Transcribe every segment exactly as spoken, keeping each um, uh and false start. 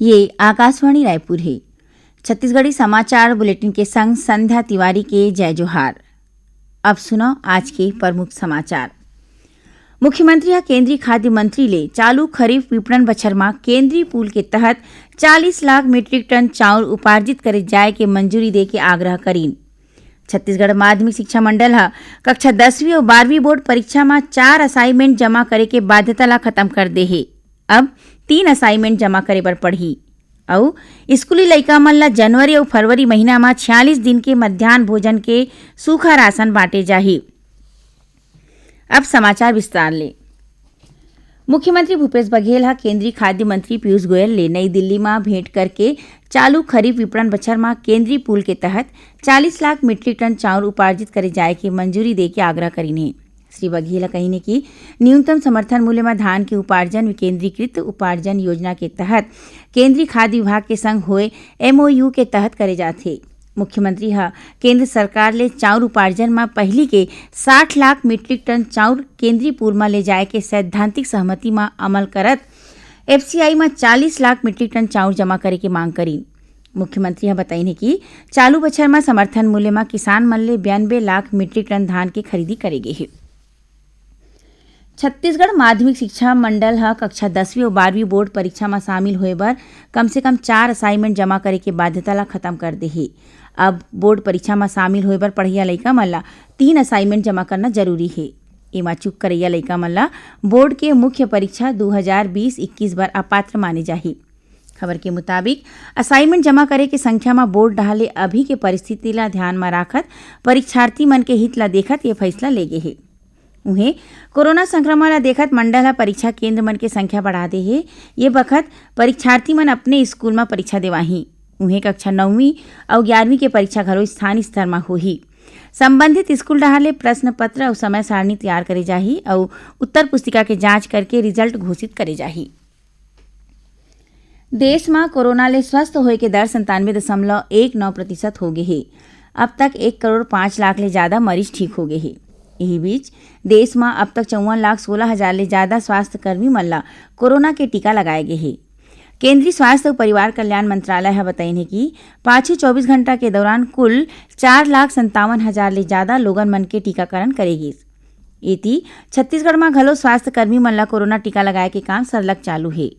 ये आकाशवाणी रायपुर हे। छत्तीसगढ़ी समाचार बुलेटिन के संग संध्या तिवारी के जय जोहार। अब सुनव आज के प्रमुख समाचार। मुख्यमंत्री ह केंद्रीय खाद्य मंत्री ले चालू खरीफ विपणन बछर म केंद्रीय पूल के तहत चालीस लाख मीट्रिक टन चाउर उपार्जित करे जाय के मंजूरी दे के आग्रह करीन। छत्तीसगढ़ माध्यमिक शिक्षा मंडल ह कक्षा दसवीं अउ बारहवीं बोर्ड परीक्षा म चार असाइनमेंट जमा करे के बाध्यता ला खत्म कर दे हे। अब तीन असाइनमेंट जमा करे बर पड़ही। अउ स्कूली लइका मन ला जनवरी अउ फरवरी महीना म छियालीस दिन के मध्यान्ह भोजन के सूखा राशन बांटे जाही। अब समाचार विस्तार ले। मुख्यमंत्री भूपेश बघेल ह केंद्रीय खाद्य मंत्री पीयूष गोयल ले नई दिल्ली म भेंट करके चालू खरीफ विपणन बछर म केंद्रीय पूल के तहत चालीस लाख मीट्रिक टन चाउर उपार्जित करे जाय के मंजूरी दे के आग्रह करीन हे। श्री बघेल ह कहिन हे कि न्यूनतम समर्थन मूल्य म धान के उपार्जन विकेंद्रीकृत उपार्जन योजना के तहत केंद्रीय खाद्य विभाग के संग होए एमओयू के तहत करे जाथे। मुख्यमंत्री ह केंद्र सरकार ले चाउर उपार्जन म पहिली के साठ लाख मीट्रिक टन चाउर केंद्रीय पूल म ले जाय के सैद्धांतिक सहमति म अमल करत एफसीआई म चालीस लाख मीट्रिक टन चाउर जमा करे के मांग करीन। मुख्यमंत्री ह बताइन हे कि चालू बछर म समर्थन मूल्य म किसान मन ले बयानबे लाख मीट्रिक टन धान के खरीदी करे गे हे। छत्तीसगढ़ माध्यमिक शिक्षा मंडल ह कक्षा दसवीं अउ बारहवीं बोर्ड परीक्षा म शामिल होए बर कम से कम चार असाइनमेंट जमा करे के बाध्यता ला खत्म कर दे हे। अब बोर्ड परीक्षा म शामिल होए बर पढ़इया लइका मन ला तीन असाइनमेंट जमा करना जरूरी हे। एमा चूक करइया लइका मन ला बोर्ड के मुख्य परीक्षा दू हजार बीस इक्कीस बर अपात्र माने जाही। खबर के मुताबिक, असाइनमेंट जमा करे के संख्या म बोर्ड डहार ले अभी के परिस्थिति ला ध्यान म राखत परीक्षार्थी मन के हित ला देखत ये फैसला ले गे हे। उहें, कोरोना संक्रमण ला देखत मंडल ह परीक्षा केंद्र मन के संख्या बढ़ा दे हे। ये बखत परीक्षार्थी मन अपने स्कूल म परीक्षा देवाही। उहें, कक्षा नौवीं अउ ग्यारहवीं के परीक्षा घलो स्थानीय स्तर म होही। संबंधित स्कूल डहार ले प्रश्न पत्र अउ समय सारणी तैयार करे जाही अउ उत्तर पुस्तिका के जांच करके रिजल्ट घोषित करे जाही। देश म कोरोना ले स्वस्थ होए के दर संतानवे दशमलव एक नौ प्रतिशत हो गे हे। अब तक एक करोड़ पाँच लाख ले जादा मरीज ठीक हो गे हे। इही बीच, देश म अब तक चौवन लाख सोलह हजार ले जादा स्वास्थ्य कर्मी मन ला कोरोना के टीका लगाए गे हे। केंद्रीय स्वास्थ्य अउ परिवार कल्याण मंत्रालय ह बताइन हे कि पाछू चौबीस घंटा के दौरान कुल चार लाख संतावन हजार ले जादा लोगन मन के टीकाकरण करे गिस। एती, छत्तीसगढ़ म घलो स्वास्थ्य कर्मी मन ला कोरोना टीका लगाए के काम सरलग चालू हे।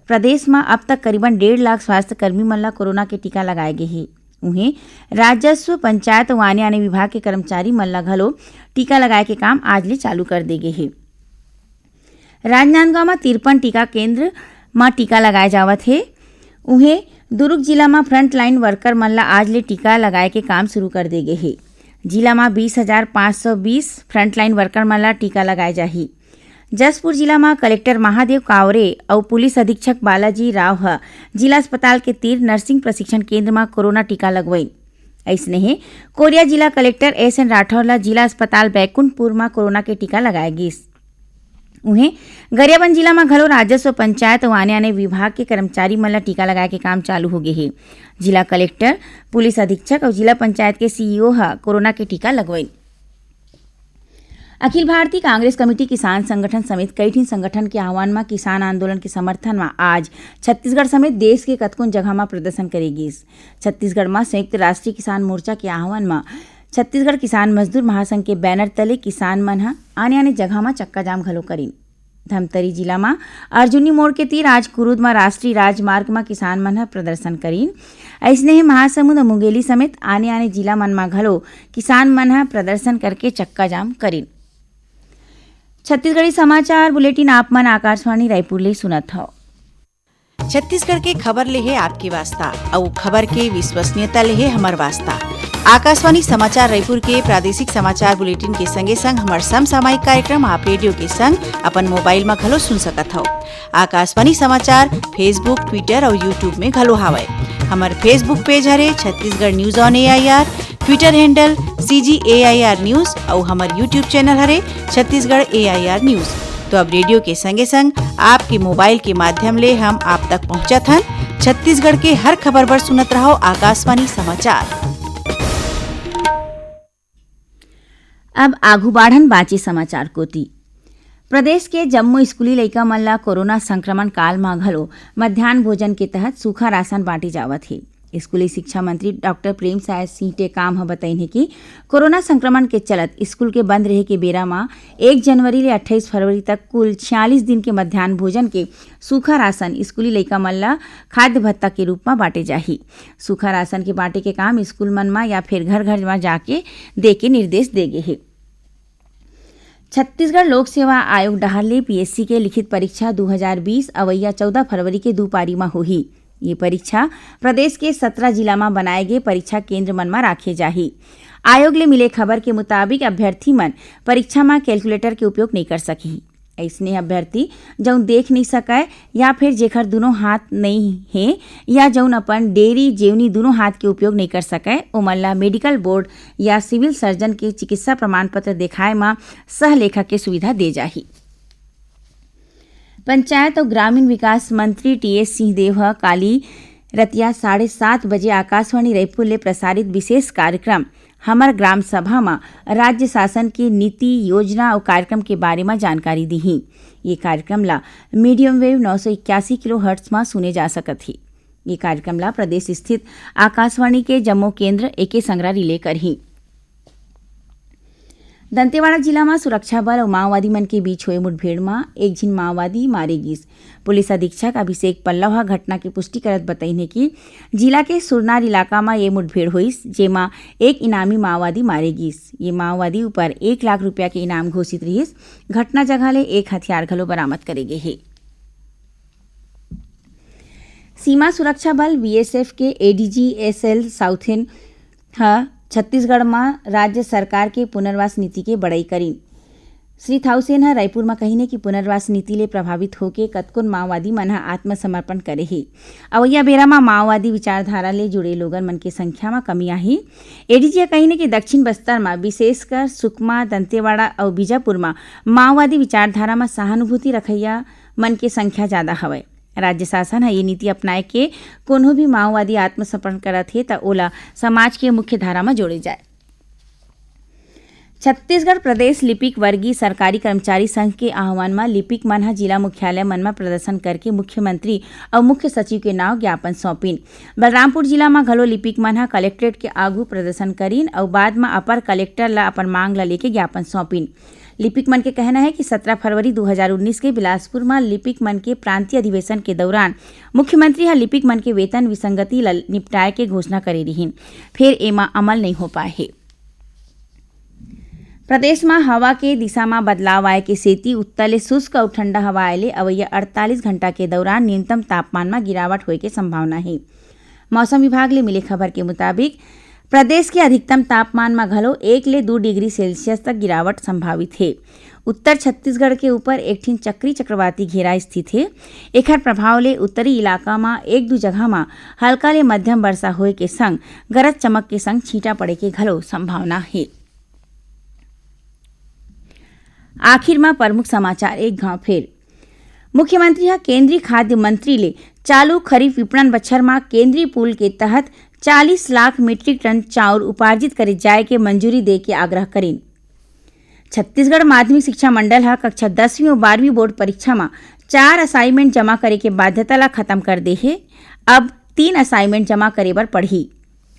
प्रदेश म अब तक करीबन डेढ़ लाख स्वास्थ्य कर्मी मन ला कोरोना के टीका लगाए गे हे। उहें, राजस्व, पंचायत अउ आने-आने विभाग के कर्मचारी मन ला घलो टीका लगाए के काम आज ले चालू कर दे गे हे। राजनांदगांव म तिरपन टीका केंद्र म टीका लगाए जावत हे। उहें, दुर्ग जिला म फ्रंटलाइन वर्कर मन ला आज ले टीका लगाए के काम शुरू कर दे गे हे। जिला म बीस हजार पाँच सौ बीस फ्रंटलाइन वर्कर मन ला टीका लगाए जाही। जशपुर जिला म कलेक्टर महादेव कावरे अउ पुलिस अधीक्षक बालाजी राव ह जिला अस्पताल के तीर नर्सिंग प्रशिक्षण केंद्र म कोरोना टीका लगवइन। अइसने हे, कोरिया जिला कलेक्टर एस एन राठौर ल जिला अस्पताल बैकुंठपुर म कोरोना के टीका लगाए गिस। उहें, गरियाबंद जिला म घलो राजस्व, पंचायत अउ आने-आने विभाग के कर्मचारी मन ल टीका लगाए के काम चालू हो गे हे। जिला कलेक्टर, पुलिस अधीक्षक अउ जिला पंचायत के सीईओ ह कोरोना के टीका लगवइन। अखिल भारतीय कांग्रेस कमेटी किसान संगठन समेत कई ठिन संगठन के आह्वान म किसान आंदोलन के समर्थन म आज छत्तीसगढ़ समेत देश के कतकोन जगह म प्रदर्शन करे गिस। छत्तीसगढ़ म संयुक्त राष्ट्रीय किसान मोर्चा के आह्वान म छत्तीसगढ़ किसान मजदूर महासंघ के बैनर तले किसान मन ह आने-आने जगह म चक्काजाम घलो करिन। धमतरी जिला म अर्जुनी मोड़ के तीर आज कुरूद म राष्ट्रीय राजमार्ग म किसान मन ह प्रदर्शन करिन। अइसने ही महासमुंद अउ मुंगेली समेत आने-आने जिला मन म घलो किसान मन ह प्रदर्शन करके चक्काजाम करिन। छत्तीसगढ़ी समाचार बुलेटिन आप मन आकाशवाणी रायपुर ले सुनत हव। छत्तीसगढ़ के खबर ले हे आपके वास्ता, अउ खबर के विश्वसनीयता ले हे हमर वास्ता। आकाशवाणी समाचार रायपुर के प्रादेशिक समाचार बुलेटिन के संगे संग हमर समसामयिक कार्यक्रम आप रेडियो के संग अपन मोबाइल म घलो सुन सकत हव। आकाशवाणी समाचार Facebook, Twitter अउ YouTube में घलो हावय। हमर Facebook पेज हरे Chhattisgarh news on AIR, Twitter handle CG AIR news अउ हमर YouTube चैनल हरे छत्तीसगढ़ एआईआर न्यूज। तो अब रेडियो के संगे संग आपके मोबाइल के माध्यम ले हम आप तक पहुंचत हन। छत्तीसगढ़ के हर खबर बर सुनत रहव आकाशवाणी समाचार। अब आगू बाढ़न बांचे समाचार कोति। प्रदेश के जम्मो स्कूली लइका मन ला कोरोना संक्रमण काल म घलो मध्यान्ह भोजन के तहत सूखा राशन बांटे जावत हे। स्कूली शिक्षा मंत्री डॉक्टर प्रेमसाय सिंह टेकाम ह बतइन हे कि कोरोना संक्रमण के चलत स्कूल के बंद रहे के बेरा म एक जनवरी ले अट्ठाईस फरवरी तक कुल छियालीस दिन के मध्यान्ह भोजन के सूखा राशन स्कूली लइका मन ला खाद्य भत्ता के रूप म बांटे जाही। सूखा राशन के बांटे के काम स्कूल मन म या फिर घर घर म जाके दे के निर्देश दे गे हे। छत्तीसगढ़ लोक सेवा आयोग डहार ले पीएससी के लिखित परीक्षा दू हजार बीस अवइया चौदह फरवरी के दू पारी म होही। ये परीक्षा प्रदेश के सत्रह जिला म बनाए गे परीक्षा केंद्र मन म राखे जाही। आयोग ले मिले खबर के मुताबिक, अभ्यर्थी मन परीक्षा म कैलकुलेटर के उपयोग नइ कर सकही। अइसने अभ्यर्थी जउन देख नइ सकय या फिर जेखर दुनों हाथ नइ हे या जउन अपन डेरी जेवनी दुनों हाथ के उपयोग नइ कर सकय, ओमन ला मेडिकल बोर्ड या सिविल सर्जन के चिकित्सा प्रमाण पत्र देखाए म सहलेखा के सुविधा दे जाही। पंचायत अउ ग्रामीण विकास मंत्री टीएस सिंहदेव ह काली रतिया साढ़े सात बजे आकाशवाणी रायपुर ले प्रसारित विशेष कार्यक्रम हमर ग्राम सभा म राज्य शासन के नीति, योजना अउ कार्यक्रम के बारे म जानकारी दीही। ये कार्यक्रम ला मीडियम वेव नौ सौ इक्यासी किलो हर्ट्ज म सुने जा सकत हे। ये कार्यक्रम ला प्रदेश स्थित आकाशवाणी के जम्मो केंद्र एके संगरा रिले करही। दंतेवाड़ा जिला म सुरक्षा बल अउ माओवादी मन के बीच होए मुठभेड़ म एक झिन माओवादी मारे गिस। पुलिस अधीक्षक अभिषेक पल्लव ह घटना के पुष्टि करत बतइन हे कि जिला के सुरनार इलाका म ये मुठभेड़ होइस, जेमा एक इनामी माओवादी मारे गिस। ये माओवादी ऊपर एक लाख रुपया के इनाम घोषित रिहिस। घटना जगह ले एक हथियार घलो बरामद करे गे हे। सीमा सुरक्षा बल, बीएसएफ, के एडीजी एसएल थाउसेन ह छत्तीसगढ़ म राज्य सरकार के पुनर्वास नीति के बड़ई करिन। श्री थाउसेन ह रायपुर म कहिन हे कि पुनर्वास नीति ले प्रभावित होके कतकोन माओवादी मन ह आत्मसमर्पण करे हे। अवइया बेरा म माओवादी विचारधारा ले जुड़े लोगन मन के संख्या म कमी आही। एडीजी ह कहिन हे कि दक्षिण बस्तर म, विशेषकर सुकमा, दंतेवाड़ा अउ बीजापुर म माओवादी विचारधारा म सहानुभूति रखइया मन के संख्या जादा हवय। राज्य शासन ह ये नीति अपनाए के कोनो भी माओवादी आत्मसमर्पण करत हे, त ओला समाज के मुख्य धारा म जोड़े जाए। छत्तीसगढ़ प्रदेश लिपिक वर्गीय सरकारी कर्मचारी संघ के आह्वान म लिपिक मन ह जिला मुख्यालय मन म प्रदर्शन करके मुख्यमंत्री अउ मुख्य सचिव के नाव ज्ञापन सौंपिन। बलरामपुर जिला म घलो लिपिक मन ह कलेक्ट्रेट के आगू प्रदर्शन करिन अउ बाद म अपर कलेक्टर ल अपन मांग ल लेके ज्ञापन सौंपिन। लिपिक मन के कहना हे कि सत्रह फरवरी दू हजार उन्नीस के बिलासपुर म लिपिक मन के प्रांतीय अधिवेशन के दौरान मुख्यमंत्री ह लिपिक मन के वेतन विसंगति ल निपटाए के घोषणा करे रिहिन, फेर एमा अमल नइ हो पाए हे। प्रदेश म हवा के दिशा म बदलाव आए के सेती उत्तर ले शुष्क अउ ठंडा हवा आए ले अवइया अड़तालीस घंटा के दौरान न्यूनतम तापमान म गिरावट होए के संभावना हे। मौसम विभाग ले मिले खबर के मुताबिक, प्रदेश के अधिकतम तापमान म घलो एक ले दू डिग्री सेल्सियस तक गिरावट संभावित हे। उत्तर छत्तीसगढ़ के ऊपर एक ठिन चक्री चक्रवाती घेरा स्थित हे। एखर प्रभाव ले उत्तरी इलाका म एक दू जगह म हल्का ले मध्यम वर्षा होए के संग गरज चमक के संग छींटा पड़े के घलो संभावना हे। आखिर म प्रमुख समाचार एक घाव फेर। मुख्यमंत्री ह केंद्रीय खाद्य मंत्री ले चालू खरीफ विपणन बछर म केंद्रीय पूल के तहत चालीस लाख मीट्रिक टन चाउर उपार्जित करे जाय के मंजूरी दे के आग्रह करिन। छत्तीसगढ़ माध्यमिक शिक्षा मंडल ह कक्षा दसवीं अउ बारहवीं बोर्ड परीक्षा म चार असाइनमेंट जमा करे के बाध्यता ल खत्म कर दे हे। अब तीन असाइनमेंट जमा करे बर पड़ही।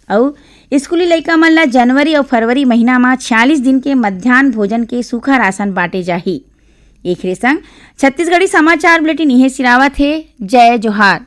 अउ स्कूली लइका मन ल जनवरी अउ फरवरी महीना म छियालीस दिन के मध्यान्ह भोजन के सूखा राशन बांटे जाही। एखरे संग छत्तीसगढ़ी समाचार बुलेटिन इहें सिरावत हे। जय जोहार।